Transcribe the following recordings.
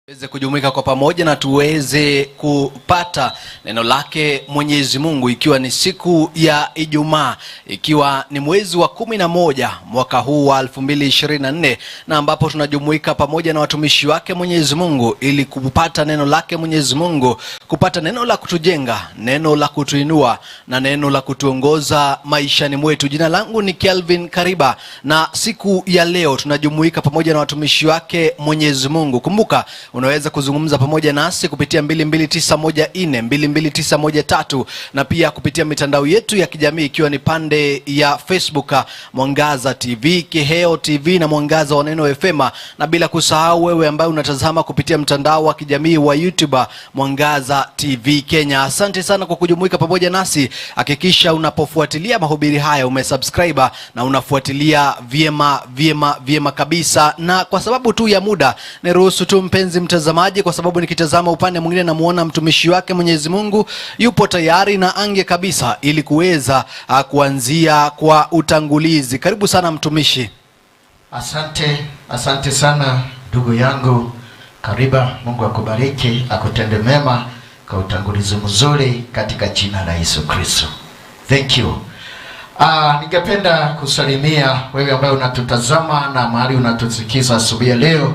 Tuweze kujumuika kwa pamoja na tuweze kupata neno lake Mwenyezi Mungu, ikiwa ni siku ya Ijumaa, ikiwa ni mwezi wa 11 mwaka huu wa 2024, na ambapo tunajumuika pamoja na watumishi wake Mwenyezi Mungu ili kupata neno lake Mwenyezi Mungu, kupata neno la kutujenga, neno la kutuinua na neno la kutuongoza maishani mwetu. Jina langu ni Kelvin Kariba, na siku ya leo tunajumuika pamoja na watumishi wake Mwenyezi Mungu. Kumbuka unaweza kuzungumza pamoja nasi kupitia 22914, 22913 na pia kupitia mitandao yetu ya kijamii, ikiwa ni pande ya Facebook Mwangaza TV, Kiheo TV na Mwangaza wa Neno FM, na bila kusahau wewe ambaye unatazama kupitia mtandao wa kijamii wa YouTube Mwangaza TV Kenya. Asante sana kwa kujumuika pamoja nasi. Hakikisha unapofuatilia mahubiri haya umesubscribe na unafuatilia vyema vyema vyema kabisa. Na kwa sababu tu ya muda, niruhusu tu mpenzi mtazamaji, kwa sababu nikitazama upande mwingine namuona mtumishi wake Mwenyezi Mungu yupo tayari na ange kabisa ili kuweza kuanzia kwa utangulizi. Karibu sana mtumishi. Asante, asante sana ndugu yangu Kariba. Mungu akubariki, akutende mema kwa utangulizi mzuri katika jina la Yesu Kristo. Thank you. Ningependa kusalimia wewe ambaye unatutazama na mahali unatusikiza asubuhi ya leo.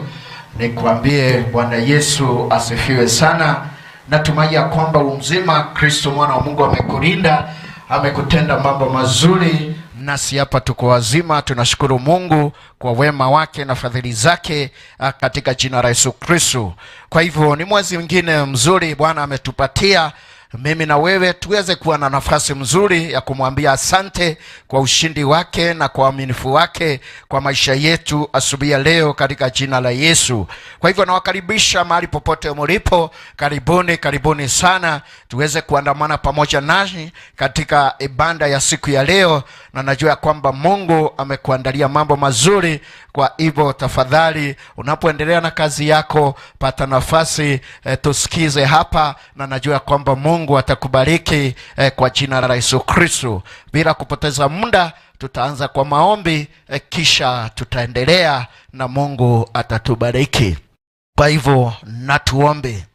Nikwambie Bwana Yesu asifiwe sana. Natumai ya kwamba umzima, Kristo mwana wa Mungu amekulinda, amekutenda mambo mazuri. Nasi hapa tuko wazima, tunashukuru Mungu kwa wema wake na fadhili zake katika jina la Yesu Kristo. Kwa hivyo ni mwezi mwingine mzuri Bwana ametupatia mimi na wewe tuweze kuwa na nafasi mzuri ya kumwambia asante kwa ushindi wake na kwa uaminifu wake kwa maisha yetu asubuhi ya leo katika jina la Yesu. Kwa hivyo nawakaribisha mahali popote mlipo, karibuni, karibuni sana tuweze kuandamana pamoja nasi katika ibada ya siku ya leo, na najua kwamba Mungu amekuandalia mambo mazuri. Kwa hivyo tafadhali, unapoendelea na kazi yako, pata nafasi tusikize hapa, na najua kwamba Mungu atakubariki kwa jina la Yesu Kristo. Bila kupoteza muda, tutaanza kwa maombi kisha tutaendelea na Mungu atatubariki. Kwa hivyo na tuombe.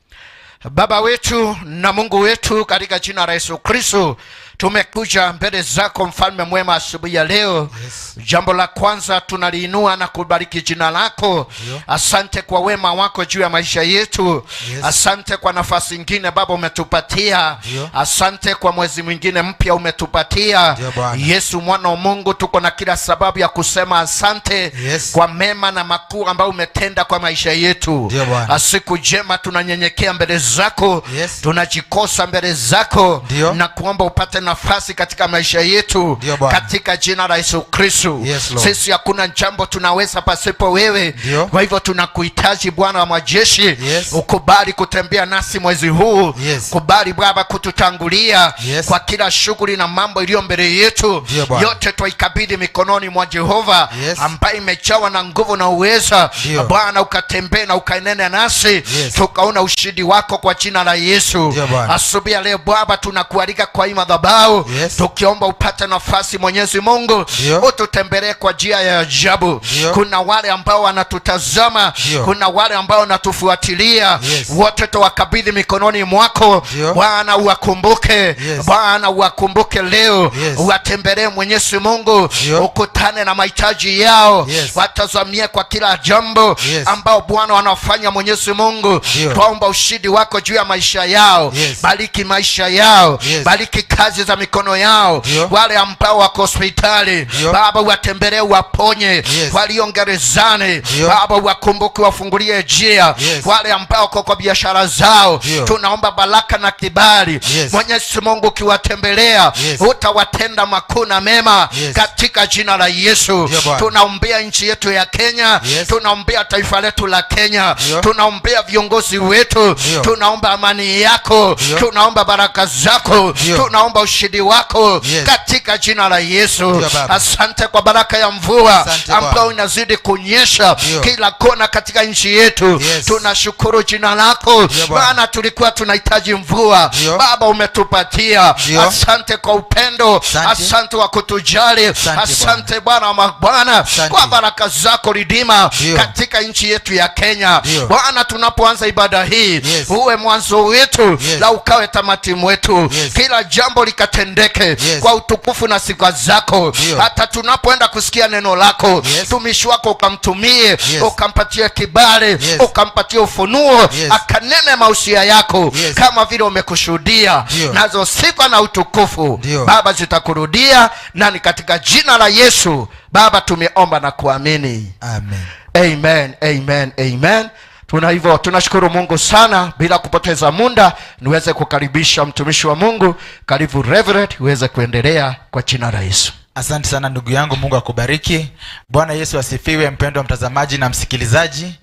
Baba wetu na Mungu wetu, katika jina la Yesu Kristo, tumekuja mbele zako mfalme mwema asubuhi ya leo. Yes. Jambo la kwanza tunaliinua na kubariki jina lako. Ndio. Asante kwa wema wako juu ya maisha yetu. Yes. Asante kwa nafasi nyingine Baba umetupatia. Ndio. Asante kwa mwezi mwingine mpya umetupatia. Ndio Bwana. Yesu mwana wa Mungu, tuko na kila sababu ya kusema asante Yes. kwa mema na makuu ambayo umetenda kwa maisha yetu. Ndio Bwana. Siku njema tunanyenyekea mbele zako. Yes. Tunajikosa mbele zako. Ndio. Na kuomba upate nafasi katika maisha yetu. Ndio Bwana. Katika jina la Yesu Kristo. Yes, Lord. Sisi hakuna jambo tunaweza pasipo wewe. Ndio. Kwa hivyo tunakuhitaji Bwana wa majeshi. Yes. Ukubali kutembea nasi mwezi huu. Yes. Kubali Baba kututangulia Yes. kwa kila shughuli na mambo iliyo mbele yetu. Ndio Bwana. Yote twaikabidhi mikononi mwa Jehova Yes. ambaye imejawa na nguvu na uweza. Ndio. Bwana ukatembee na ukaenene nasi. Yes. Tukaona ushindi wako kwa jina la Yesu. Ndio Bwana. Asubuhi ya leo Baba tunakualika kwa hii madhabahu. Yes. Tukiomba upate nafasi Mwenyezi Mungu. Ndio. Ututembelee kwa njia ya ajabu. Ndio. Kuna wale ambao wanatutazama. Ndio. Kuna wale ambao wanatufuatilia. Yes. Wote tuwakabidhi mikononi mwako. Ndio. Bwana uwakumbuke. Yes. Bwana uwakumbuke leo. Yes. Uwatembelee Mwenyezi Mungu. Ndio. Ukutane na mahitaji yao. Yes. Watazamie kwa kila jambo Yes. ambao Bwana wanafanya Mwenyezi Mungu. Ndio. Twaomba ushindi wako juu ya maisha yao. Yes. Bariki maisha yao. Yes. Bariki kazi za mikono yao. Ndio. Wale ambao wako hospitali, Ndio. Baba uwatembelee, uwaponye. Yes. Walio gerezani, Ndio. Baba uwakumbuke, wafungulie njia. Yes. Wale ambao wako kwa biashara zao, Ndio. tunaomba baraka na kibali. Yes. Mwenyezi Mungu ukiwatembelea, Yes. utawatenda makuu na mema Yes. katika jina la Yesu. Ndio Bwana. Tunaombea nchi yetu ya Kenya. Yes. Tunaombea taifa letu la Kenya. Ndio. Tunaombea viongozi wetu. Ndio. Tunaomba amani yako. Ndio. Tunaomba baraka zako. Ndio. Tunaomba ushindi ushindi wako katika jina la Yesu. Ndio, Baba. Asante kwa baraka ya mvua Asante, ambayo Bwana. Inazidi kunyesha kila kona katika nchi yetu. Tunashukuru jina lako, Ndio, Bwana. maana tulikuwa tunahitaji mvua. Baba, umetupatia. Asante kwa upendo, Asante. Asante kwa kutujali. Asante, Asante Bwana wa mabwana Asante. Kwa baraka zako Redeemer katika nchi yetu ya Kenya. Bwana, tunapoanza ibada hii, uwe mwanzo wetu na ukawe tamati mwetu. Kila jambo likatendeke kwa utukufu na sifa zako. Hata tunapoenda kusikia neno lako, mtumishi wako ukamtumie, ukampatie kibali, ukampatie ufunuo, akanene mausia yako kama vile umekushuhudia. Nazo sifa na utukufu, Baba, zitakurudia, na ni katika jina la Yesu Baba tumeomba na kuamini. Amen. Amen, amen, amen. Tuna hivyo tunashukuru Mungu sana. Bila kupoteza muda, niweze kukaribisha mtumishi wa Mungu. Karibu Reverend, uweze kuendelea kwa jina la Yesu. Asante sana ndugu yangu, Mungu akubariki. Bwana Yesu asifiwe. Mpendwa mtazamaji na msikilizaji,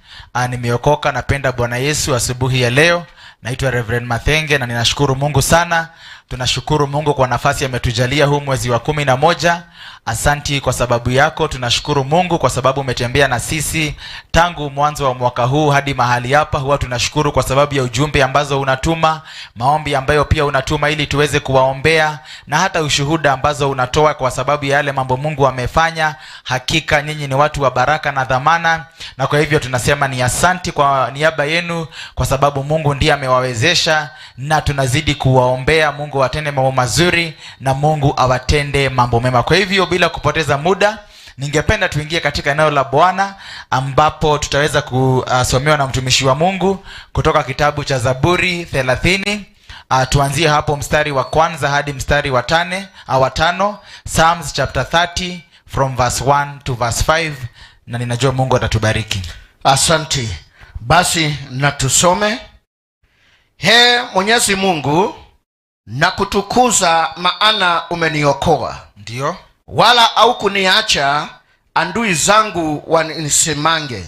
nimeokoka, napenda Bwana Yesu asubuhi ya leo. Naitwa Reverend Mathenge na ninashukuru Mungu sana. Tunashukuru Mungu kwa nafasi ametujalia huu mwezi wa 11. Asanti kwa sababu yako. Tunashukuru Mungu kwa sababu umetembea na sisi tangu mwanzo wa mwaka huu hadi mahali hapa. Huwa tunashukuru kwa sababu ya ujumbe ambazo unatuma, maombi ambayo pia unatuma ili tuweze kuwaombea, na hata ushuhuda ambazo unatoa kwa sababu ya yale mambo Mungu amefanya. Hakika nyinyi ni watu wa baraka na dhamana, na kwa hivyo tunasema ni asanti kwa niaba yenu, kwa sababu Mungu ndiye amewawezesha, na tunazidi kuwaombea Mungu awatende mambo mazuri na Mungu awatende mambo mema. Kwa hivyo bila kupoteza muda, ningependa tuingie katika eneo la Bwana ambapo tutaweza kusomewa na mtumishi wa Mungu kutoka kitabu cha Zaburi 30. Tuanzie hapo mstari wa kwanza hadi mstari wa tane, wa tano. Psalms chapter 30 from verse 1 to verse 5, na ninajua Mungu atatubariki. Asante. Basi na tusome. He Mwenyezi Mungu, nakutukuza maana umeniokoa, wala haukuniacha adui zangu wanisimange.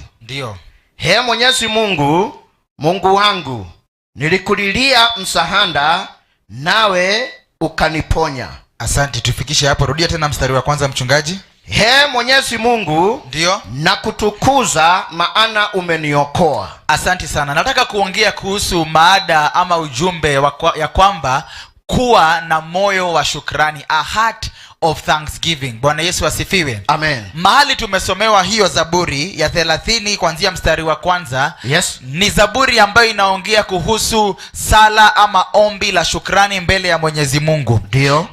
He Mwenyezi Mungu, Mungu wangu, nilikulilia msaada, nawe ukaniponya. Asante, tufikishe hapo. Rudia tena mstari wa kwanza, mchungaji. He Mwenyezi Mungu, nakutukuza maana umeniokoa. Asante sana. Nataka kuongea kuhusu maada ama ujumbe ya kwamba kuwa na moyo wa shukrani, a heart of thanksgiving. Bwana Yesu asifiwe. Amen. Mahali tumesomewa hiyo Zaburi ya 30 kuanzia mstari wa kwanza ni zaburi ambayo inaongea kuhusu sala ama ombi la shukrani mbele ya Mwenyezi Mungu.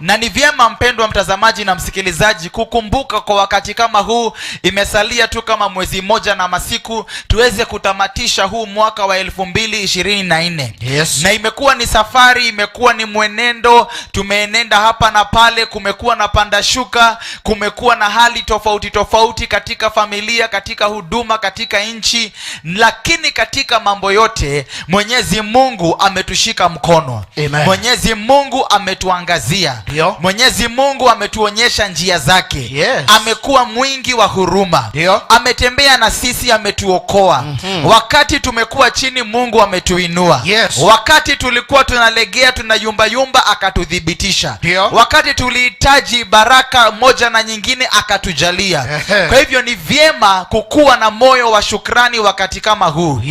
Na ni vyema, mpendwa mtazamaji na msikilizaji, kukumbuka kwa wakati kama huu, imesalia tu kama mwezi mmoja na masiku tuweze kutamatisha huu mwaka wa 2024. Na imekuwa ni safari, imekuwa ni mwenendo, tumeenenda hapa na pale, kumekuwa na panda shuka, kumekuwa na hali tofauti tofauti katika familia, katika huduma, katika nchi, lakini katika mambo yote Mwenyezi Mungu ametushika mkono. Amen. Mwenyezi Mungu ametuangazia. Mwenyezi Mungu ametuonyesha njia zake. Amekuwa mwingi wa huruma. Ametembea na sisi, ametuokoa. Wakati tumekuwa chini, Mungu ametuinua. Wakati tulikuwa tunalegea, tunayumbayumba, akatuthibitisha. Wakati tulihitaji baraka moja na nyingine, akatujalia. Kwa hivyo ni vyema kukuwa na moyo wa shukrani wakati kama huu.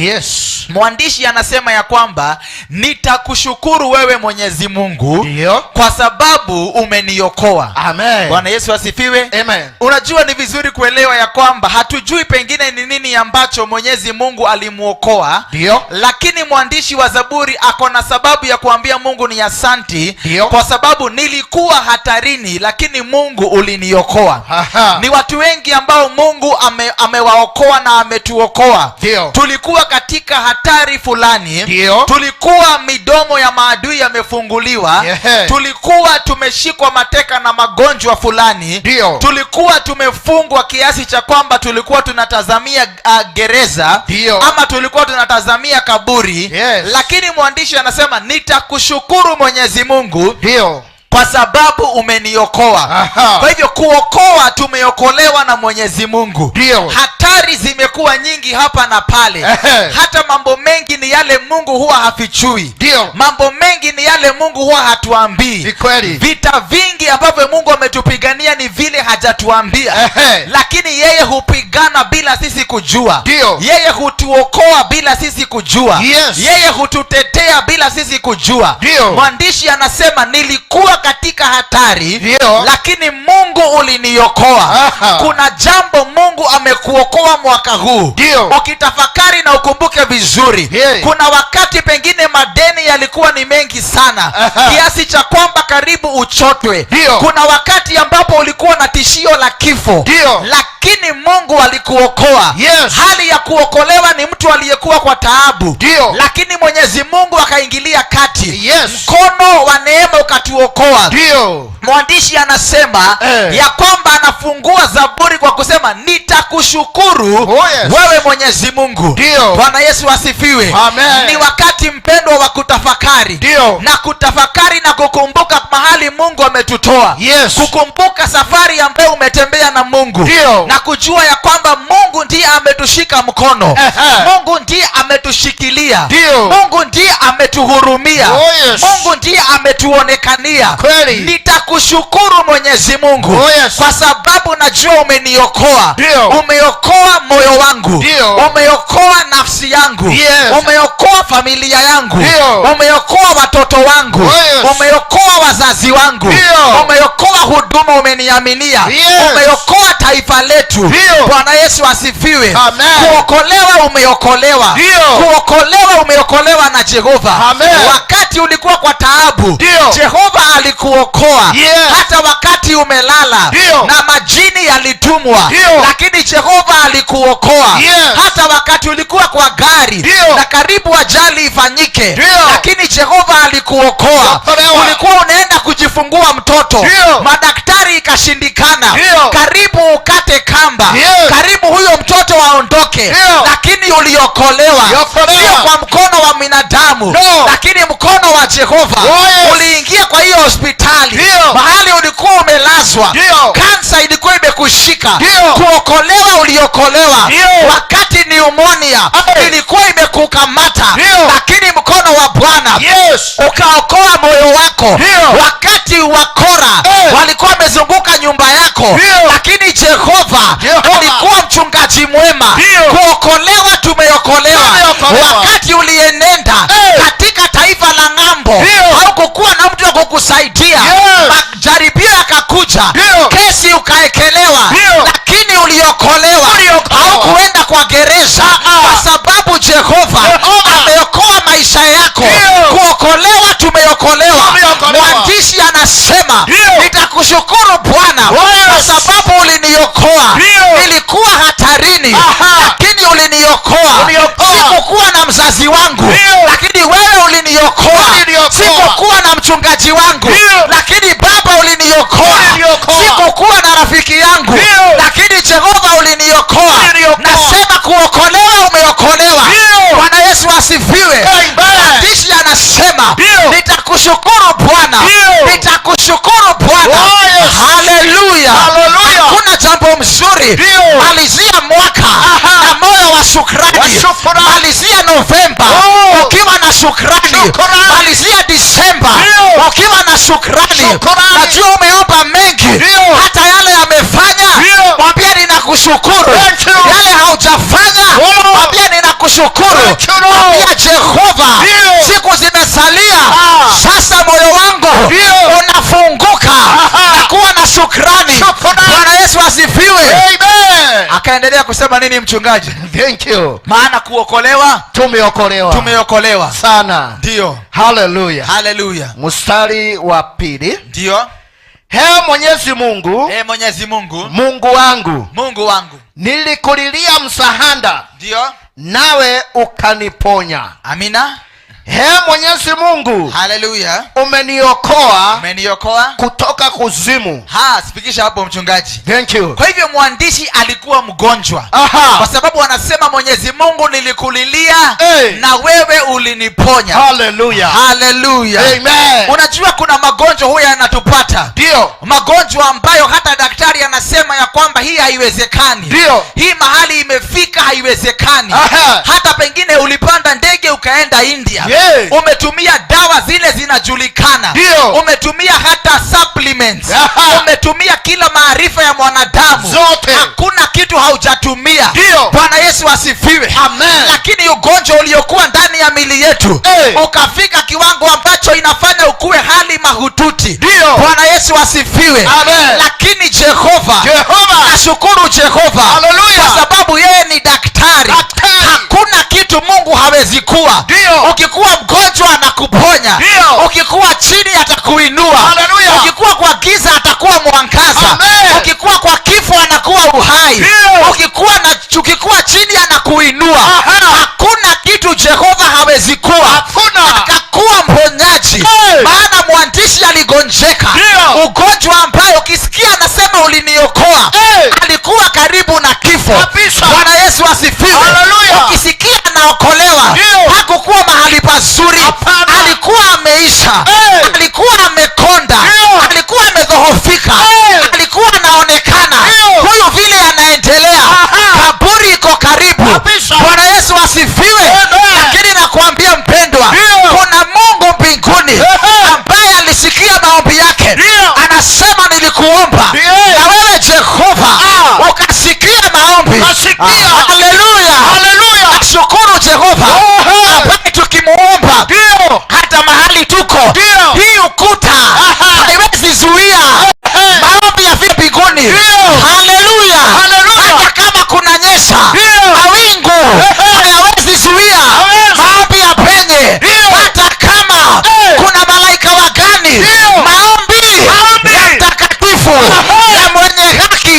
Mwandishi anasema ya kwamba nitakushukuru wewe Mwenyezi Mungu kwa sababu umeniokoa. Amen. Bwana Yesu asifiwe. Amen. Unajua, ni vizuri kuelewa ya kwamba hatujui pengine ni nini ambacho Mwenyezi Mungu alimuokoa, lakini mwandishi wa Zaburi ako na sababu ya kuambia Mungu ni asanti, kwa sababu nilikuwa hatarini, lakini Mungu uliniokoa. Ni watu wengi ambao Mungu amewaokoa na ametuokoa. Tulikuwa katika hatari fulani. Tulikuwa midomo ya maadui yamefunguliwa. Tulikuwa tumeshikwa mateka na magonjwa fulani. Tulikuwa tumefungwa kiasi cha kwamba tulikuwa tunatazamia gereza ama tulikuwa tunatazamia kaburi. Lakini mwandishi anasema nitakushukuru Mwenyezi Mungu Kwa sababu umeniokoa. Kwa hivyo kuokoa, tumeokolewa na Mwenyezi Mungu. Hatari zimekuwa nyingi hapa na pale. Hata mambo mengi ni yale Mungu huwa hafichui. Mambo mengi ni yale Mungu huwa hatuambii. Ni kweli. Vita vingi ambavyo Mungu ametupigania ni vile hajatuambia. Lakini yeye hupigana bila sisi kujua. Yeye hutuokoa bila sisi kujua. Yeye hututetea bila sisi kujua. Mwandishi anasema, nilikuwa katika hatari, lakini Mungu uliniokoa. Kuna jambo Mungu amekuokoa mwaka huu. Ukitafakari na ukumbuke vizuri, kuna wakati pengine madeni yalikuwa ni mengi sana, kiasi cha kwamba karibu uchotwe. Kuna wakati ambapo ulikuwa na tishio la kifo, lakini Mungu alikuokoa. Hali ya kuokolewa ni mtu aliyekuwa kwa taabu, lakini Mwenyezi Mungu akaingilia kati. Mkono wa neema ukatuokoa. Mwandishi anasema ya kwamba anafungua Zaburi kwa kusema, nitakushukuru wewe Mwenyezi Mungu. Bwana Yesu asifiwe. Amen. Ni wakati, mpendwa, wa kutafakari na kutafakari na kukumbuka mahali Mungu ametutoa, kukumbuka safari ambayo umetembea na Mungu, na kujua ya kwamba Mungu ndiye ametushika mkono. Mungu ndiye ametushikilia. Mungu ndiye ametuhurumia. Mungu ndiye ametuonekania. Nitakushukuru Mwenyezi Mungu kwa sababu najua umeniokoa. Umeokoa moyo wangu. Umeokoa nafsi yangu. Umeokoa familia yangu. Umeokoa watoto wangu. Umeokoa wazazi wangu. Umeokoa huduma umeniaminia. Umeokoa taifa letu. Bwana Yesu asifiwe. Amen. Kuokolewa umeokolewa. Kuokolewa umeokolewa na Jehova. Amen. Wakati ulikuwa kwa taabu, Jehova alikuokoa. Hata wakati umelala na majini yalitumwa, lakini Jehova alikuokoa. Hata wakati ulikuwa kwa gari na karibu ajali ifanyike, lakini Jehova alikuokoa. Kuokolewa. Ulikuwa unaenda kujifungua mtoto, madaktari ikashindikana, karibu ukate kamba, karibu huyo mtoto aondoke, lakini uliokolewa. Uliokolewa. Sio kwa mkono wa binadamu, No. lakini mkono wa Jehova. Uliingia kwa hiyo hospitali, mahali ulikuwa umelazwa, kansa ilikuwa imekushika. Kuokolewa uliokolewa. Wakati pneumonia ilikuwa imekukamata, lakini mkono wa Bwana ukaokoa moyo wako. Wakati wakora walikuwa wamezunguka nyumba yako, lakini Jehova Jehova alikuwa mchungaji mwema. Kuokolewa tumeokolewa. Tumeokolewa. Wakati ulienenda katika taifa la ng'ambo, haukukuwa na mtu wa kukusaidia. Majaribio yakakuja, kesi ukaekelewa, lakini uliokolewa. Uliokolewa. Haukuenda kwa gereza kwa sababu Jehova Jehova ameokoa maisha yako. Kuokolewa tumeokolewa. Tumeokolewa. Mwandishi anasema, nitakushukuru Bwana kwa sababu uliniokoa. Nilikuwa hatarini, lakini uliniokoa. Uliokoa. Sikukuwa na mzazi wangu, lakini wewe uliniokoa. Uliniokoa. Sikukuwa na mchungaji wangu, lakini Baba uliniokoa. Uliniokoa. Sikukuwa na rafiki yangu, lakini Jehova uliniokoa. Uliniokoa. Nasema kuokolewa umeokolewa. Bwana Yesu asifiwe. Amen. Mwandishi anasema, nitakushukuru Bwana, nitakushukuru Bwana. Oh, yes. Haleluya. Haleluya. Hakuna jambo mzuri. Malizia mwaka na moyo wa shukrani. Wa shukrani. Malizia Novemba ukiwa na shukrani. Shukrani. Malizia Disemba ukiwa na shukrani. Shukrani. Najua umeomba mengi, hata yale yamefanya, mwambie ninakushukuru. Thank you. Yale haujafanya, mwambie ninakushukuru. Thank you, Lord. Mwambie Jehova, siku zimesalia, sasa moyo wangu unafunguka na kuwa na shukrani. Shukrani. Bwana Yesu asifiwe. Amen. Akaendelea kusema nini, mchungaji? Thank you. Maana kuokolewa Tumeokolewa. tumeokolewa. Sana. Ndio. Haleluya. Haleluya. Mstari wa pili. Ndio. He Mwenyezi Mungu, Ee Mwenyezi Mungu, Mungu wangu, Mungu wangu, nilikulilia msaada, ndio, nawe ukaniponya. Amina. He Mwenyezi Mungu, Haleluya. Umeniokoa Umeniokoa kutoka kuzimu. Ha, sifikisha hapo, mchungaji. Thank you. Kwa hivyo mwandishi alikuwa mgonjwa, kwa sababu anasema, "Mwenyezi Mungu, nilikulilia Hey. Na wewe uliniponya." Hallelujah. Haleluya. Amen. Unajua kuna magonjwa huya yanatupata, magonjwa ambayo hata daktari anasema ya kwamba hii haiwezekani, hii mahali imefika haiwezekani. Hata pengine ulipanda ndege ukaenda India, umetumia dawa zile zinajulikana, umetumia hata supplements, umetumia kila maarifa ya mwanadamu, Zote. Hakuna kitu haujatumia. Bwana Yesu asifiwe. Amen. Lakini ugonjwa uliokuwa ndani ya mili yetu ukafika kiwango ambacho inafanya ukuwe hali mahututi. Bwana Yesu asifiwe. Amen. Lakini Jehova, Jehova. Nashukuru Jehova Hallelujah. kwa sababu yeye ni daktari. Daktari. Hakuna kitu Mungu hawezi kuwa. Ukikuwa mgonjwa anakuponya. Ukikuwa chini atakuinua. Hallelujah. Ukikuwa kwa giza atakuwa mwangaza. Amen. Ukikuwa kwa kifo anakuwa uhai. Ukikuwa chini anakuinua. Hakuna kitu Jehova hawezi kuwa. Hakuna. Akakuwa mponyaji. Hey. Maana mwandishi aligonjeka ugonjwa ambayo ukisikia anasema uliniokoa, alikuwa karibu na kifo. Kabisa. Bwana Yesu asifiwe. Hallelujah. Ukisikia anaokolewa, hakukuwa mahali pazuri. Hapana. Alikuwa ameisha, alikuwa amekonda, alikuwa amedhoofika, alikuwa anaonekana huyu vile anaendelea, kaburi iko karibu. Kabisa. Bwana Yesu asifiwe. Amen. Lakini nakuambia mpendwa, kuna Mungu mbinguni ambaye alisikia maombi yake. Anasema, "Nilikuomba na wewe Jehova ukasikia maombi." Ukasikia. Haleluya. Hallelujah. Nashukuru Jehova ambaye tukimuomba hata mahali tuko, hii ukuta haiwezi zuia maombi yafike mbinguni. Haleluya. Haleluya. Hata kama kunanyesha, mawingu hayawezi zuia Hawezi. maombi ya penye. Hata kama kuna malaika wagani, maombi Maombi. ya mtakatifu, ya mwenye haki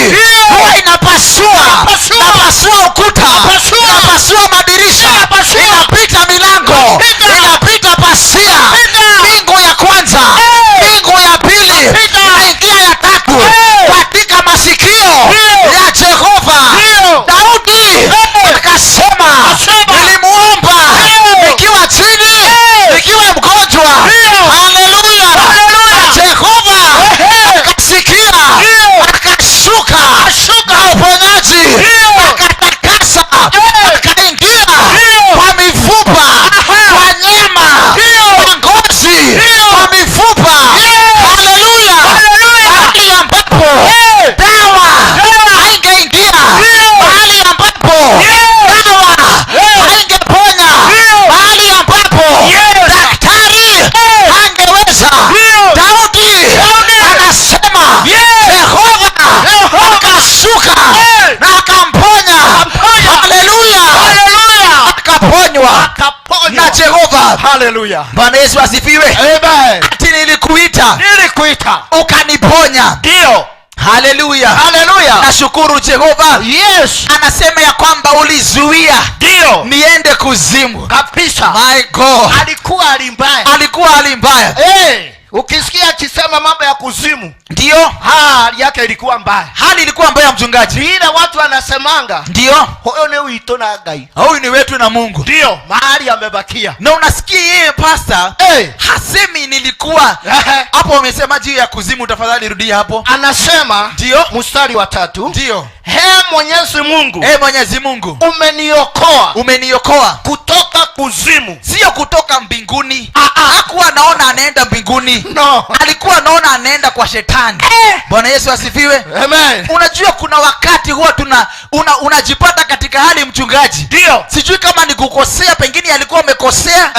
huwa inapasua, Inapasua. inapasua ukuta, Inapasua. inapasua madirisha, Inapasua. inapita milango, Inapita. inapita pasia, Inapita. mbingu ya kwanza, mbingu ya pili, Inapita. inaingia ya tatu, katika masikio ya Jehova. Daudi akasema, Akasema. "Nilimuomba nikiwa chini, nikiwa mgonjwa." Haleluya. Haleluya. Na Jehova akasikia, akashuka na uponyaji, akatakasa, akaingia kwa mifupa, kwa nyama, kwa ngozi, kwa mifupa. Haleluya. Mahali ambapo dawa haingeingia, mahali ambapo dawa haingeponya, mahali ambapo daktari hangeweza, Daudi anasema Jehova akashuka na akamponya. Haleluya. Hallelujah. Akaponywa Akaponywa. na Jehova. Hallelujah. Bwana Yesu asifiwe. Amen. Ati nilikuita Nilikuita. ukaniponya. Haleluya. Hallelujah. Nashukuru Jehova. Anasema ya kwamba ulizuia niende kuzimu. Kabisa. My God. Alikuwa hali mbaya. Alikuwa hali mbaya. Hey, ukisikia akisema mambo ya kuzimu, hali yake ilikuwa mbaya. Hali ilikuwa mbaya, mchungaji. Ile watu wanasemanga, huyo ni witũ na Ngai. Huyu ni wetu na Mungu. Ndio, mahali amebakia. Na unasikia yeye pasta hasemi nilikuwa hapo. Wamesema juu ya kuzimu, tafadhali rudia hapo. Anasema mstari wa 3, he Mwenyezi Mungu, Mwenyezi Mungu, umeniokoa umeniokoa kutoka kuzimu. Sio kutoka mbinguni. Hakuwa anaona anaenda mbinguni. No. Alikuwa anaona anaenda kwa shetani. Bwana Yesu asifiwe. Amen. Unajua kuna wakati huwa unajipata katika hali, mchungaji, sijui kama ni kukosea, pengine alikuwa amekosea.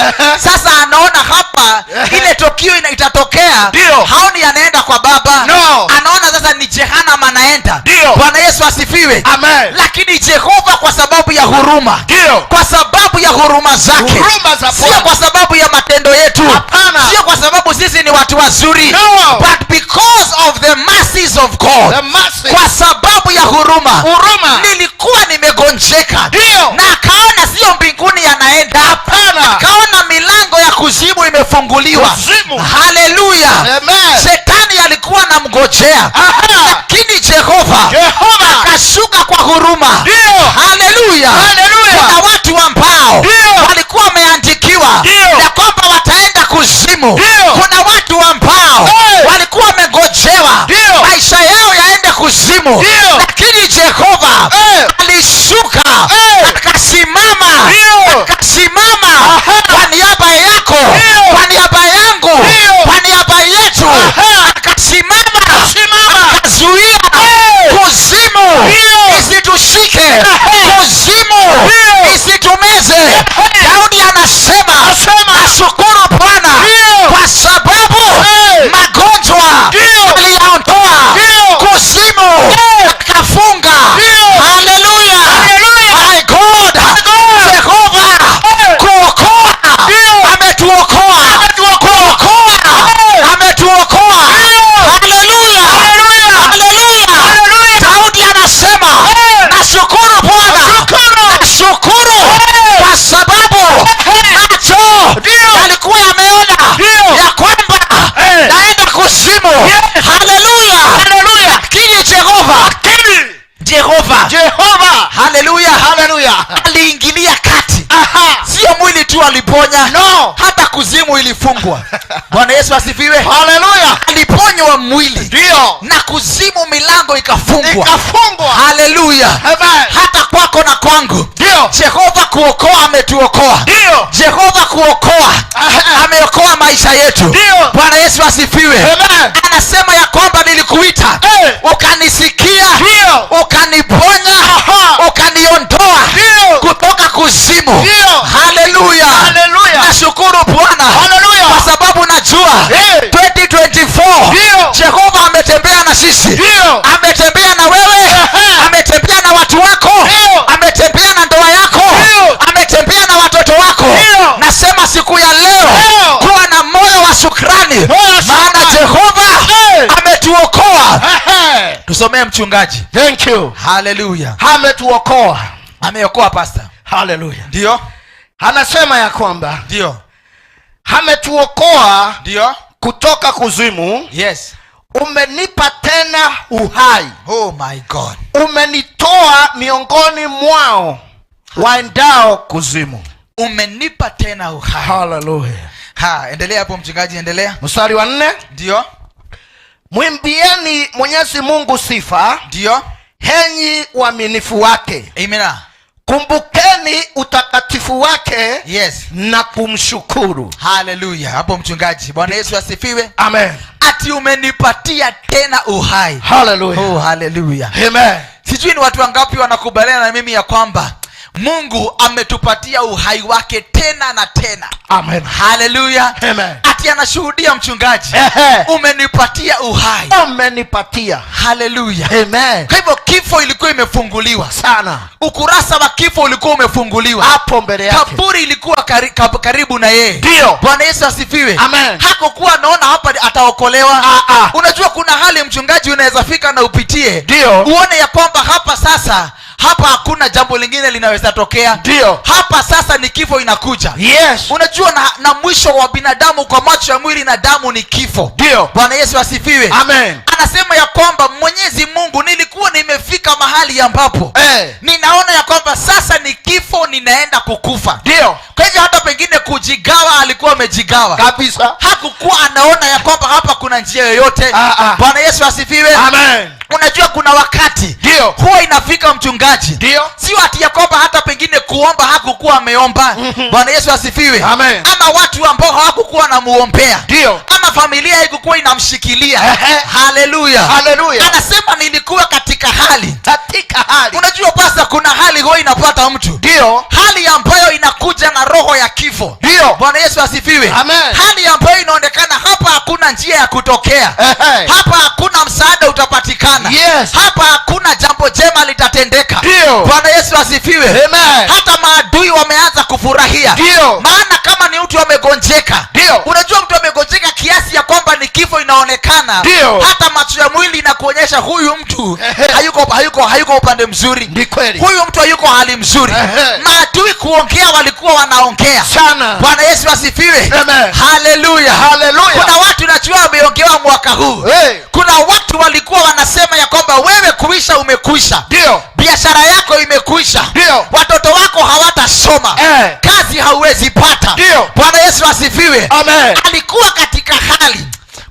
Sasa anaona hapa ile tokio itatokea. Haoni anaenda kwa Baba. No. Anaona sasa ni jehanam anaenda. Bwana Yesu asifiwe. Amen. Lakini Jehova kwa sababu ya huruma, kwa sababu ya huruma zake, Huruma za sio Bwana. kwa sababu ya matendo yetu, Hapana. sio kwa sababu sisi ni watu wazuri, No. but because of the mercies of God, The mercy. kwa sababu ya huruma, Huruma. nilikuwa nimegonjeka. Na akaona sio mbinguni anaenda. Hapana. Akaona milango imefunguliwa. Kuzimu. Haleluya. Amen. Shetani alikuwa anamngojea, lakini Jehova Jehova. akashuka kwa huruma. Ndio. Haleluya. Haleluya. Kuna watu ambao Ndio. walikuwa wameandikiwa Ndio. ya kwamba wataenda kuzimu. Ndio. Kuna watu ambao Hey. walikuwa wamengojewa Ndio. maisha yao yaende kuzimu, Ndio. lakini Jehova Hey. alishuka, Hey. akasimama, Ndio. akasimama Aha. kwa niaba yako, Ndio. kwa niaba yangu, Ndio. kwa niaba yetu, Aha. akasimama, Simama. akazuia Hey. kuzimu Ndio. isitushike, Aha. kuzimu Ndio. isitumeze. Daudi anasema, nashukuru Bwana Ndio. kwa sababu Hey. magonjwa Ndio. aliyaondoa, Ndio. kuzimu Hey. akafunga. Ndio. Haleluya. Haleluya. My God, Jehova Hey. kuokoa, Ndio. ametuokoa, kuokoa, Hey. ametuokoa. Ndio. Haleluya. Haleluya. Haleluya. Daudi anasema, Hey. nashukuru Bwana, Nashukuru. nashukuru Hey. kwa sababu macho Ndio. yalikuwa yameona Ndio. ya kwamba Hey. naenda kuzimu. Yes. Haleluya. Haleluya. Lakini Jehova, Jehova, Jehova. haleluya, Haleluya. aliingilia kati. Aha. Sio mwili tu aliponya, No. hata kuzimu ilifungwa. Bwana Yesu asifiwe. Haleluya. Aliponywa mwili Ndio. na kuzimu milango ikafungwa. Ikafungwa. Haleluya. Amen. Hata kwako na kwangu, Ndio. Jehova kuokoa ametuokoa. Ndio. Jehova kuokoa Aha. ameokoa maisha yetu. Ndio. Bwana Yesu asifiwe. Amen. Anasema ya kwamba nilikuita, Hey. ukanisikia, Ndio. ukaniponya, Aha. ukaniondoa Ndio. kutoka kuzimu. Ndio. Haleluya. Haleluya. Nashukuru Bwana Haleluya. kwa sababu najua Hey. 2024 Ndio. Jehova ametembea na sisi, Ndio. ametembea na wewe, Aha. ametembea na watu wako, Ndio. ametembea na ndoa yako, Ndio. ametembea na watoto wako. Ndio. Nasema siku ya leo, Ndio. kuwa na moyo wa shukrani, Moyo wa maana shukrani. Jehova Hey. ametuokoa. Ehe. Tusomee mchungaji. Thank you. Haleluya. Ametuokoa. Ameokoa, pastor. Haleluya. Ndio, Anasema ya kwamba ndio, ametuokoa ndio. kutoka kuzimu, Yes. umenipa tena uhai, Oh my God. umenitoa miongoni mwao waendao kuzimu. Umenipa tena uhai. Haleluya. Ha, endelea hapo mchungaji, endelea. Mstari wa 4, Ndio, mwimbieni Mwenyezi Mungu sifa, ndio. henyi uaminifu wake, Amen. kumbukeni utakatifu wake Yes. na kumshukuru. Haleluya. Hapo mchungaji. Bwana Yesu asifiwe. Amen. Ati umenipatia tena uhai. Haleluya. Oh, haleluya. Amen. Sijui ni watu wangapi wanakubaliana na mimi ya kwamba Mungu ametupatia uhai wake tena na tena. Amen. Haleluya. Amen. Ati anashuhudia mchungaji, Ehe. umenipatia uhai. Umenipatia. Haleluya. Amen. Kwa hivyo kifo ilikuwa imefunguliwa, Sana. ukurasa wa kifo ulikuwa umefunguliwa, Hapo mbele yake. kaburi ilikuwa karibu na yeye. Ndio. Bwana Yesu asifiwe. Amen. Hakukuwa anaona hapa ataokolewa. Ah, ah. Unajua kuna hali mchungaji unaweza fika na upitie, Ndio. uone ya kwamba hapa sasa, hapa hakuna jambo lingine linaweza tokea. Ndio. Hapa sasa ni kifo inakuja. Yes. Unajua na mwisho wa binadamu kwa macho ya mwili na damu ni kifo. Ndio. Bwana Yesu asifiwe. Amen. Anasema ya kwamba Mwenyezi Mungu, nilikuwa nimefika mahali ambapo ninaona ya kwamba sasa ni kifo, ninaenda kukufa. Ndio. Kwa hivyo hata pengine kujigawa alikuwa amejigawa Kabisa. Hakukuwa anaona ya kwamba hapa kuna njia yoyote. Ah, ah. Bwana Yesu asifiwe. Amen. Unajua kuna wakati Ndio. huwa inafika mchungaji, Ndio. sio ati ya kwamba hata pengine kuomba hakukuwa ameomba. Bwana Yesu asifiwe. Amen. Ama watu ambao hawakukuwa namuombea, Ndio. ama familia haikukuwa inamshikilia. Ehe. Haleluya. Haleluya. Anasema nilikuwa katika hali, Katika hali. Unajua pasa, kuna hali huwa inapata mtu, Ndio. hali ambayo inakuja na roho ya kifo. Ndio. Bwana Yesu asifiwe. Amen. Hali ambayo inaonekana hapa hakuna njia ya kutokea. Ehe. Hapa hakuna msaada utapatikana. Yes. Hapa hakuna jambo jema litatendeka. Ndio. Bwana Yesu asifiwe. Amen. Hata maadui wameanza kufurahia. Ndio. Maana kama ni mtu amegonjeka, Ndio. unajua mtu amegonjeka kiasi ya kwamba kwamba ni kifo inaonekana. Ndio. Hata macho ya mwili inakuonyesha huyu mtu Ehe. hayuko upande mzuri. Ni kweli. Huyu mtu hayuko hali mzuri. Ehe. Maadui kuongea walikuwa wanaongea Sana. Bwana Yesu asifiwe. Amen. Haleluya. Haleluya. Kuna watu najua wameongewa mwaka huu. Hey. Kuna watu walikuwa wanasema ya kwamba wewe kuisha umekwisha. Ndio. Biashara yako imekwisha. Ndio. Watoto wako hawatasoma. Eh. Kazi hauwezi pata. Ndio. Bwana Yesu asifiwe. Amen. Alikuwa katika hali,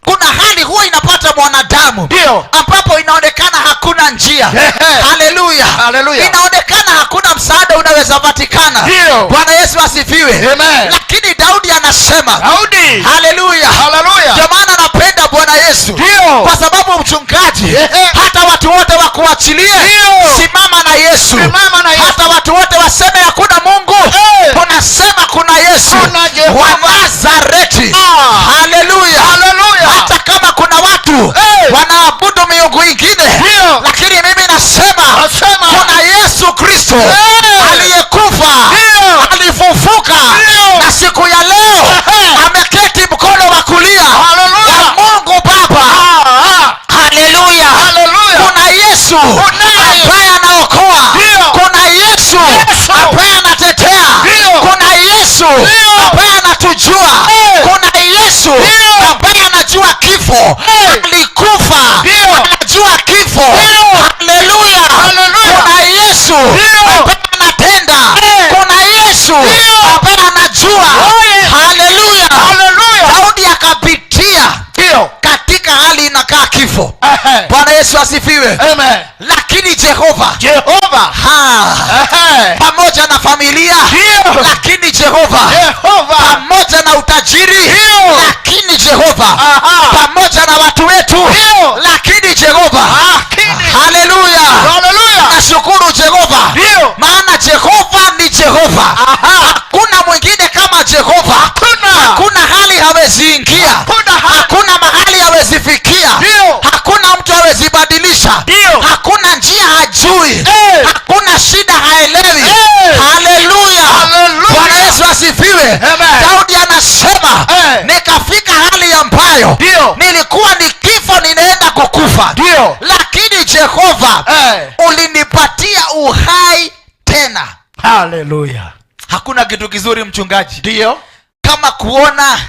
kuna hali huwa inapata mwanadamu Ndio. ambapo inaonekana hakuna njia. Ehe. Haleluya. Haleluya. Inaonekana hakuna msaada unaweza patikana. Ndio. Bwana Yesu asifiwe. Amen. Lakini Daudi anasema, Daudi. haleluya. Haleluya. Ndio maana napenda Bwana Yesu. Ndio. Kwa sababu mchungaji, Ehe. hata watu wote wakuachilie, Ndio. simama na Yesu. Simama na Yesu. Hata watu wote waseme hakuna Mungu, Eh. tunasema kuna Yesu Kuna Jehova. wa Nazareti. Ah. Haleluya. Haleluya. Hata kama kuna watu Eh. wanaabudu miungu ingine, Ndio. lakini mimi nasema Nasema. kuna Yesu Kristo Eh. aliyekufa, Ndio. alifufuka, Ndio. na siku ya leo Ehe. ameketi mkono wa kulia Haleluya. wa Mungu Baba. Ah, ah. Haleluya. Haleluya. Kuna Yesu Kunaye. ambaye anaokoa. Ndio. Kuna Yesu Yesu. ambaye anatetea. Ndio. Kuna Yesu Ndio. ambaye anatujua. Eh. Kuna Yesu Ndio. ambaye anajua kifo. Eh. Alikufa. Ndio. Anajua kifo. Ndio. Haleluya. Haleluya. Kuna Yesu Ndio. ambaye anatenda. Eh. Kuna Yesu Ndio. ambaye anajua. Oh, yes. Haleluya. Haleluya. Daudi akapitia Ndio. katika hali inakaa kifo. Ehe. Bwana Yesu asifiwe. Amen. Lakini Jehova, Jehova. ha, Ehe. pamoja na familia, Ndio. lakini Jehova Jehova. pamoja na utajiri, Ndio. lakini Jehova Aha. pamoja na watu wetu, Ndio. lakini Jehova. Lakini. Haleluya. Haleluya. Nashukuru Jehova, Ndio. maana Jehova ni Jehova. Aha. Hakuna mwingine kama Jehova. Hakuna. Hakuna hali hawezi ingia. Hakuna hali. Hakuna mahali hawezi fikia. Ndio. Hakuna mtu hawezi badilisha. Ndio. Hakuna njia hajui. Eh. Hakuna shida haelewi. Eh. Haleluya. Haleluya. Bwana Yesu asifiwe. Amen. Daudi anasema Eh. nikafika hali ambayo Ndio. nilikuwa ni kifo, ninaenda kukufa. Ndio. Lakini Jehova Eh. ulinipatia uhai tena. Haleluya. Hakuna kitu kizuri mchungaji Ndio. kama kuona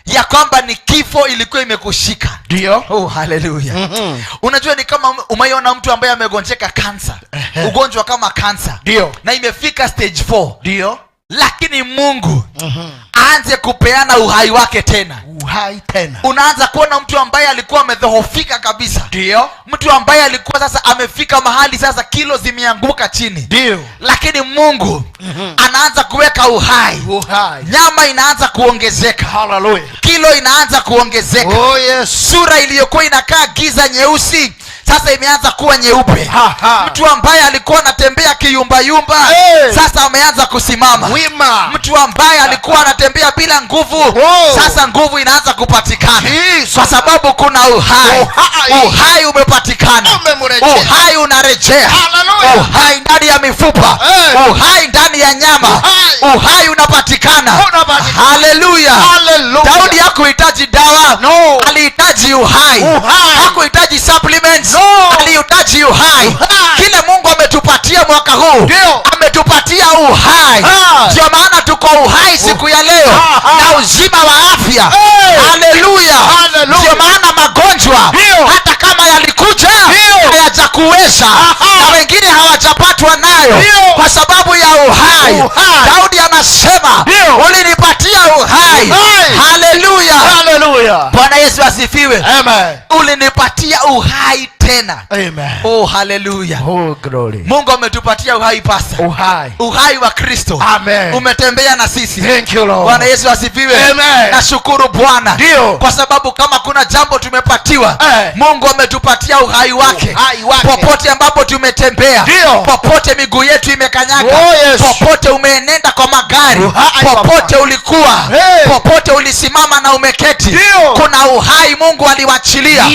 ya kwamba ni kifo ilikuwa imekushika. Ndio. Oh, haleluya. Mhm. Unajua ni kama umeiona mtu ambaye amegonjeka kansa, Ehe. ugonjwa kama kansa, Ndio. na imefika stage 4, Ndio. lakini Mungu aanze kupeana uhai wake tena. Uhai tena. Unaanza kuona mtu ambaye alikuwa amedhoofika kabisa, Ndio. mtu ambaye alikuwa sasa amefika mahali sasa kilo zimeanguka chini, Ndio. lakini Mungu anaanza kuweka uhai. Uhai. Nyama inaanza kuongezeka, Haleluya. kilo inaanza kuongezeka. Oh yes. Sura iliyokuwa inakaa giza nyeusi sasa imeanza kuwa nyeupe. Ha, ha. Mtu ambaye alikuwa anatembea kiyumbayumba Hey. sasa ameanza kusimama. Wima. Mtu ambaye alikuwa anatembea bila nguvu Oh. sasa nguvu inaanza kupatikana, Jesus. kwa sababu kuna uhai. Uhai. Uhai umepatikana. Umemrejea. Uhai unarejea. Haleluya. Uhai ndani ya mifupa. Hey. Uhai ndani ya nyama. Uhai. Uhai unapatikana. Unapatikana. Haleluya. Haleluya. Daudi hakuhitaji dawa. No. Alihitaji uhai. Uhai. Hakuhitaji supplements. No. Alihitaji uhai. Uhai. Kile Mungu ametupatia mwaka huu, Ndio. ametupatia uhai. Ah. Ndio maana tuko uhai siku ya leo Ah, ah. na uzima wa afya. Hey. Haleluya. Haleluya. Ndio maana magonjwa Ndio. hata kama yalikuja Ndio. hayajakuweza, Aha. na wengine hawajapatwa nayo Ndio. kwa sababu ya uhai. Uhai. Daudi anasema Ndio. ulinipatia uhai. Uhai. Haleluya. Haleluya. Bwana Yesu asifiwe. Amen. Ulinipatia uhai tena. Amen. Oh, haleluya. Oh glory. Mungu ametupatia uhai pasa. Uhai. Uhai wa Kristo. Amen. Umetembea na sisi. Thank you Lord. Bwana Yesu asifiwe. Amen. Nashukuru Bwana Ndio. kwa sababu kama kuna jambo tumepatiwa, Eh. Mungu ametupatia uhai wake. Uhai wake. Popote ambapo tumetembea, Ndio. popote miguu yetu imekanyaga, Oh, yes. popote umeenenda kwa magari, Uhai wa popote Bwana. ulikuwa, Hey. popote ulisimama na umeketi, Ndio. kuna Uhai Mungu aliwachilia.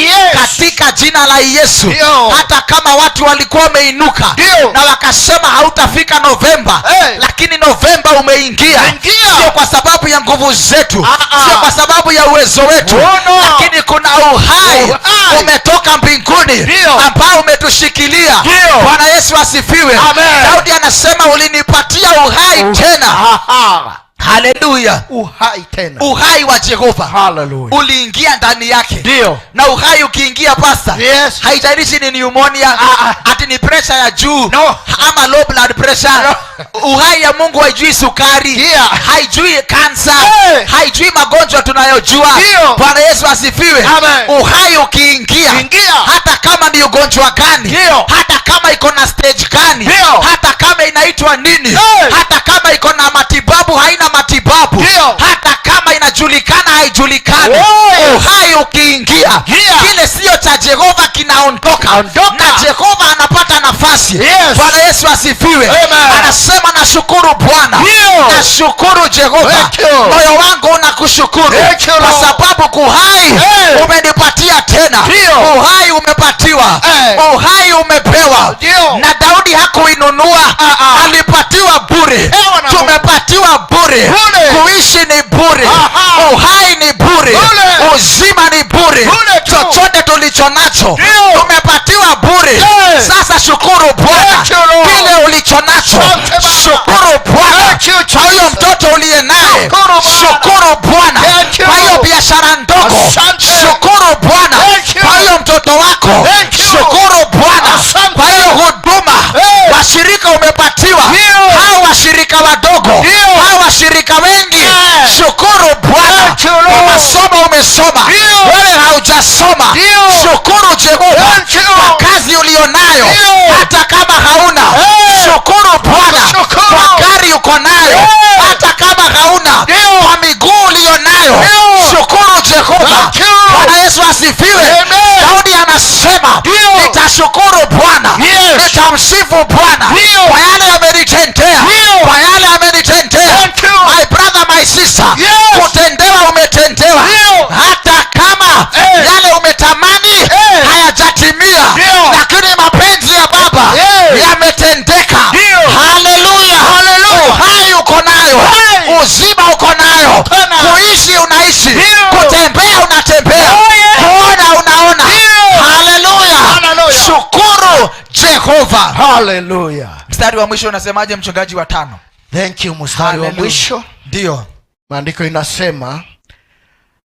Katika jina la Yesu. Ndio. Hata kama watu walikuwa wameinuka Ndio. na wakasema hautafika Novemba, Hey. lakini Novemba umeingia. Umeingia. Sio kwa sababu ya nguvu zetu, Ah, ah. sio kwa sababu ya uwezo wetu, Oh, no. lakini kuna uhai Uhai. umetoka mbinguni Ndio. ambao umetushikilia. Ndio. Bwana Yesu asifiwe. Amen. Daudi anasema ulinipatia uhai tena. Aha. Haleluya. Uhai tena. Uhai wa Jehova Hallelujah. uliingia ndani yake. Ndio. Na uhai ukiingia, pasta, Yes. haijalishi ni pneumonia, Ah, ah. ati ni pressure ya juu No. ama low blood pressure. No. Uhai ya Mungu haijui sukari, Yeah. haijui kansa, Hey. haijui magonjwa tunayojua. Ndio. Bwana Yesu asifiwe. Amen. Uhai ukiingia, Ingia. hata kama ni ugonjwa gani, Ndio. hata kama iko na stage gani, Ndio. hata kama inaitwa nini, Hey. hata kama iko na matibabu, haina matibabu, Ndio. hata kama inajulikana, haijulikani, Oh. uhai ukiingia, Yeah. kile sio cha Jehova kinaondoka, Ondoka. na Jehova anapata nafasi. Yes. Bwana Yesu asifiwe. Amen. Anasema nashukuru Bwana, Ndio. nashukuru Jehova, Thank you. moyo wangu unakushukuru Thank you, kwa Lord. sababu kuhai Hey. umenipatia tena. Ndio. Uhai umepatiwa, Hey. uhai umepewa. Ndio. Na Daudi hakuinunua, Ah, ah. alipatiwa bure. Ewa na Mungu. Tumepatiwa bure. Bure. Kuishi ni bure, Aha. uhai ni bure, Bure. uzima ni bure, Bure tu. chochote tulicho nacho Ndio. tumepatiwa bure. Yes. Sasa shukuru Bwana Thank you, Lord. kile ulicho nacho, Asante Baba. shukuru Bwana Thank you, kwa huyo Jesus. mtoto uliye naye, Shukuru Bwana. shukuru Bwana Thank you. kwa hiyo biashara ndogo, Asante. shukuru Bwana Thank you. kwa hiyo mtoto wako, Thank you. shukuru Bwana Asante. kwa hiyo huduma Hey. washirika umepatiwa, Ndio. hao washirika wadogo, Ndio. hao washirika wengi, Yeah. shukuru Bwana Thank you, Lord. kwa masomo umesoma, Ndio. wewe haujasoma, Ndio. shukuru Jehova Thank you. kwa kazi ulionayo, Ndio. hata kama hauna, Hey. shukuru Bwana Shukuru. kwa gari uko nayo, Hey. hata kama hauna, Ndio. kwa miguu ulionayo, Ndio. shukuru Jehova. Thank you. Bwana Yesu asifiwe. Amen. Daudi anasema Ndio. nitashukuru Bwana, Yes. nitamsifu Bwana Ndio. kwa yale amenitendea, Ndio. kwa yale amenitendea. Thank you. My brother, my sister, Yes. kutendewa umetendewa, Ndio. hata kama Eh. yale umetamani Eh. hayajatimia, Ndio. lakini mapenzi ya Baba Eh. yametendeka. Ndio. Haleluya! Haleluya. Uhai uko nayo, Hai. uzima uko nayo, Tena. kuishi unaishi, Ndio. kutembea unatembea, Oh, yeah. kuona unaona. Ndio. Haleluya! Haleluya. Shukuru Jehova. Hallelujah. Mstari wa mwisho unasemaje, mchungaji wa tano? Thank you. Mstari wa Haleluya. mwisho Ndio. maandiko inasema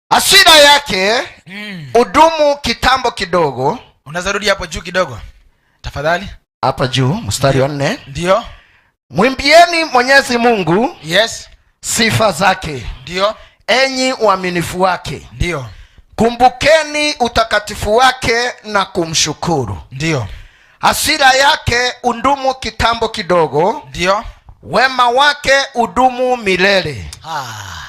hasira yake udumu kitambo kidogo. Unaweza rudi hapo juu kidogo tafadhali? Hapa juu mstari wa 4, Ndio. mwimbieni Mwenyezi Mungu Yes. sifa zake, Ndio. enyi uaminifu wake, Ndio. kumbukeni utakatifu wake na kumshukuru. Ndio. Hasira yake udumu kitambo kidogo, Ndio. wema wake udumu milele. Ah,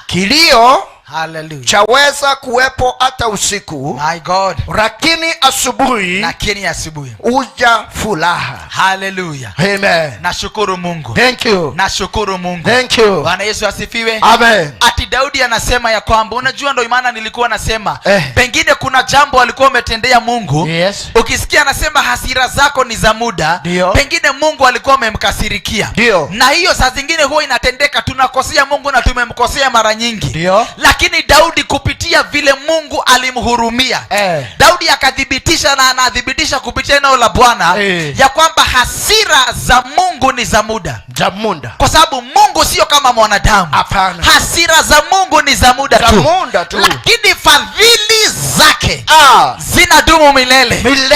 Kilio hallelujah. chaweza kuwepo hata usiku, My God. lakini asubuhi Lakini asubuhi. huja furaha. Hallelujah. Amen. Nashukuru Mungu. Thank you. Nashukuru Mungu. Thank you. Bwana Yesu asifiwe. Amen. Ati Daudi anasema ya kwamba, unajua ndo maana nilikuwa nasema Eh. pengine kuna jambo alikuwa umetendea Mungu. Yes. Ukisikia anasema hasira zako ni za muda, Ndio. pengine Mungu alikuwa amemkasirikia. Ndio. Na hiyo saa zingine huwa inatendeka, tunakosea Mungu na tumemkosea mara nyingi. Ndio. Lakini Daudi kupitia vile Mungu alimhurumia, Eh. Daudi akathibitisha na anathibitisha kupitia neno la Bwana Eh. ya kwamba hasira za Mungu ni za muda, Jamunda. kwa sababu Mungu sio kama mwanadamu. Hapana. Hasira za Mungu ni za muda Za tu, muda tu. lakini fadhili zake Ah. zinadumu milele. Milele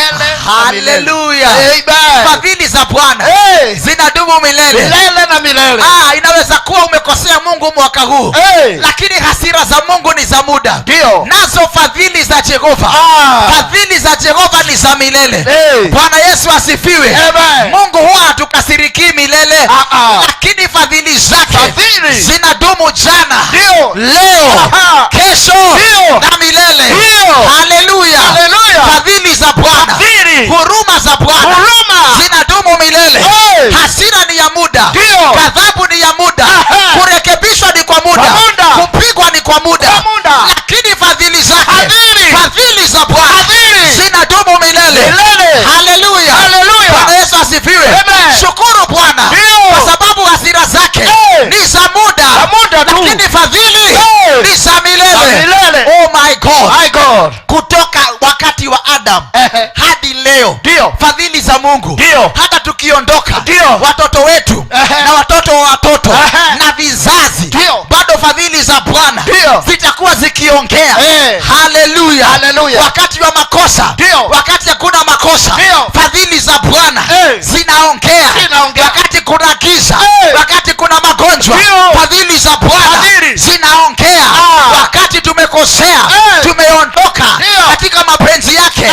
na milele. Haleluya! Amen. Fadhili za Bwana Hey. zinadumu milele. Milele na milele. Ah, inaweza kuwa umekosea Mungu mwaka huu, Hey. lakini hasira za Mungu ni za muda. Ndio. Nazo fadhili za Jehova, Ah. fadhili za Jehova ni za milele. Hey. Bwana Yesu asifiwe. Amen. Mungu huwa hatukasirikii milele, Ah, ah. lakini fadhili zake Fadhili. zinadumu jana, Ndio. leo, Aha. kesho Ndio. na milele. Ndio. Haleluya. Haleluya. Fadhili za Bwana, Fadhili. huruma za Bwana Huruma. zinadumu milele. Hey. Hasira ni ya muda, Ndio. ghadhabu ni ya muda, Aha. kurekebishwa ni kwa muda, Kwa muda. kupigwa ni kwa muda, Kwa muda. lakini fadhili zake Fadhili. Wakati wa Adam hadi leo, fadhili za Mungu, hata tukiondoka, watoto wetu na watoto wa watoto na vizazi, bado fadhili za Bwana zitakuwa zikiongea. Haleluya! Haleluya. Wakati wa makosa, wakati hakuna makosa, fadhili za Bwana zinaongea. Zinaongea. Wakati kuna giza, wakati kuna magonjwa, fadhili za Bwana Fadhili. zinaongea. Wakati tumekosea, tumeondoka katika mapenzi yake,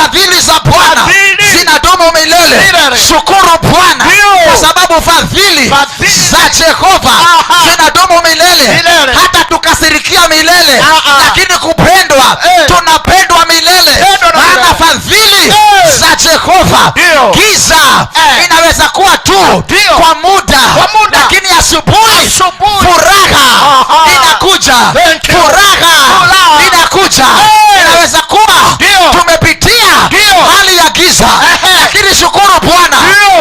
fadhili za Bwana Fadhili. zinadumu milele. Milele. Shukuru Bwana kwa sababu fadhili Fadhili. za Jehova zinadumu milele. Milele. Hata tukasirikia milele, lakini kupendwa, tunapendwa milele, Pendwa na maana milele. fadhili za Jehova, giza inaweza kuwa tu kwa muda, Kwa muda. lakini asubuhi Asubuhi. furaha inakuja. Thank you. Furaha Furaha. inakuja. Inaweza kuwa tumepitia hali ya giza, lakini shukuru Bwana,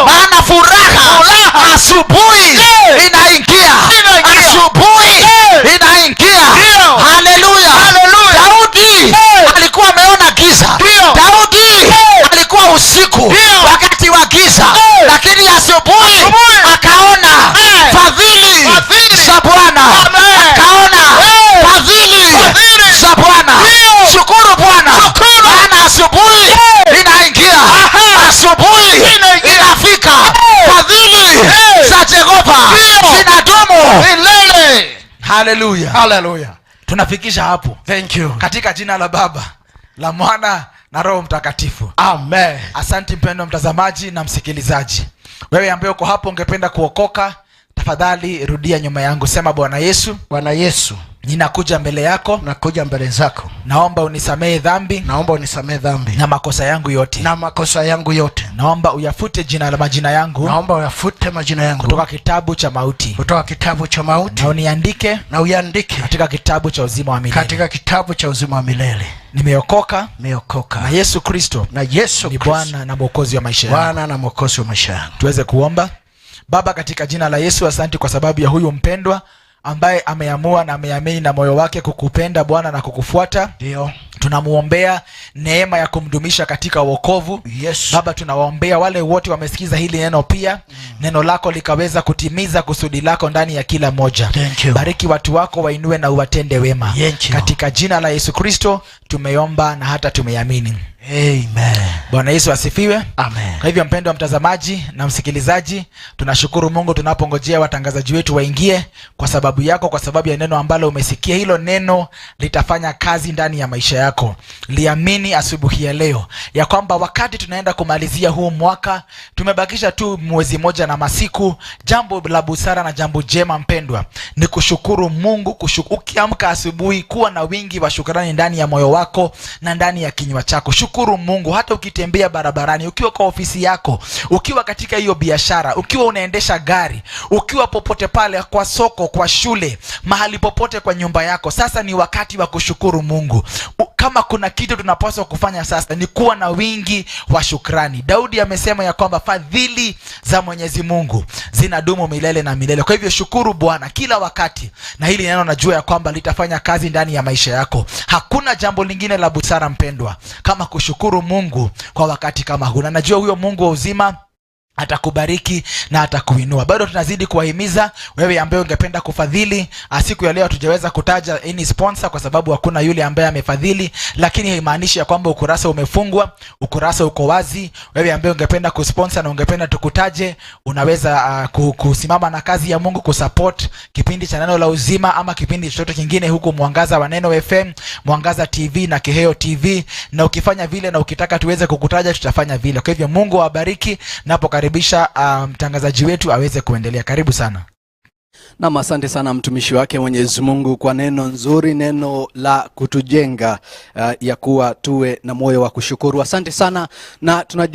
maana furaha Furaha. asubuhi inaingia. Inaingia. Asubuhi inaingia. Haleluya! Haleluya. Daudi alikuwa ameona giza. Daudi alikuwa usiku, wakati wa giza, lakini asubuhi Asubuhi. akaona fadhili Fadhili. za Bwana. Amen. Akaona fadhili Fadhili. za Bwana. Shukuru Bwana, Shukuru. maana asubuhi inaingia. Asubuhi Inaingia. inafika. Fadhili za Jehova zinadumu Milele. Haleluya! Haleluya. Tunafikisha hapo Thank you. katika jina la Baba, la Mwana na Roho Mtakatifu. Amen. Asante mpendwa mtazamaji na msikilizaji. Wewe ambaye uko hapo ungependa kuokoka, tafadhali rudia nyuma yangu, sema: Bwana Yesu, Bwana Yesu, ninakuja mbele yako, nakuja mbele zako, naomba unisamehe dhambi naomba unisamehe dhambi na makosa yangu yote, na makosa yangu yote, naomba uyafute jina la majina yangu naomba uyafute majina yangu kutoka kitabu cha mauti kutoka kitabu cha mauti na uniandike na uiandike katika kitabu cha uzima wa milele. Katika kitabu cha uzima wa milele. Nimeokoka Nimeokoka na Yesu Kristo na Yesu ni Kristo Bwana na Mwokozi wa maisha yangu. Bwana na Mwokozi wa maisha yangu. Tuweze kuomba. Baba, katika jina la Yesu, asante kwa sababu ya huyu mpendwa ambaye ameamua na ameamini na moyo wake kukupenda Bwana na kukufuata. Tunamuombea neema ya kumdumisha katika wokovu. Baba, tunawaombea wale wote wamesikiza hili neno pia, neno lako likaweza kutimiza kusudi lako ndani ya kila moja. Thank you. Bariki watu wako, wainue na uwatende wema. Thank you. Katika jina la Yesu Kristo tumeomba na hata tumeamini. Amen. Bwana Yesu asifiwe. Amen. Kwa hivyo, mpendwa mtazamaji na msikilizaji, tunashukuru Mungu tunapongojea watangazaji wetu waingie, kwa sababu yako, kwa sababu ya neno ambalo umesikia. Hilo neno litafanya kazi ndani ya maisha yako. Liamini asubuhi ya leo ya kwamba wakati tunaenda kumalizia huu mwaka, tumebakisha tu mwezi moja na masiku. Jambo la busara na jambo jema, mpendwa, ni kushukuru Mungu. Ukiamka asubuhi, kuwa na wingi wa shukrani ndani ya moyo wako na ndani ya kinywa chako. Shukuru Mungu hata ukitembea barabarani, ukiwa kwa ofisi yako, ukiwa katika hiyo biashara, ukiwa unaendesha gari, ukiwa popote pale, kwa soko, kwa shule, mahali popote, kwa nyumba yako. Sasa ni wakati wa kushukuru Mungu. Kama kuna kitu tunapaswa kufanya sasa ni kuwa na wingi wa shukrani. Daudi amesema ya kwamba fadhili za Mwenyezi Mungu zinadumu milele na milele. Kwa hivyo shukuru Bwana kila wakati, na hili neno najua ya kwamba litafanya kazi ndani ya maisha yako. Hakuna jambo lingine la busara, mpendwa, kama kushukuru Mungu kwa wakati kama huu, na najua huyo Mungu wa uzima atakubariki na atakuinua. Bado tunazidi kuwahimiza wewe ambaye ungependa kufadhili. Siku ya leo hatujaweza kutaja any sponsor kwa sababu hakuna yule ambaye amefadhili, lakini haimaanishi ya kwamba ukurasa umefungwa. Ukurasa uko wazi. Wewe ambaye ungependa kusponsor na ungependa tukutaje, unaweza kusimama na kazi ya Mungu, kusupport kipindi cha Neno la Uzima ama kipindi chochote kingine huku Mwangaza wa Neno FM, Mwangaza TV na Kiheo TV, na ukifanya vile na ukitaka tuweze kukutaja, tutafanya vile. Kwa hivyo Mungu awabariki napokaribisha mtangazaji wetu aweze kuendelea. Karibu sana. Nam, asante sana mtumishi wake Mwenyezi Mungu kwa neno nzuri, neno la kutujenga ya kuwa tuwe na moyo wa kushukuru. Asante sana na tunajum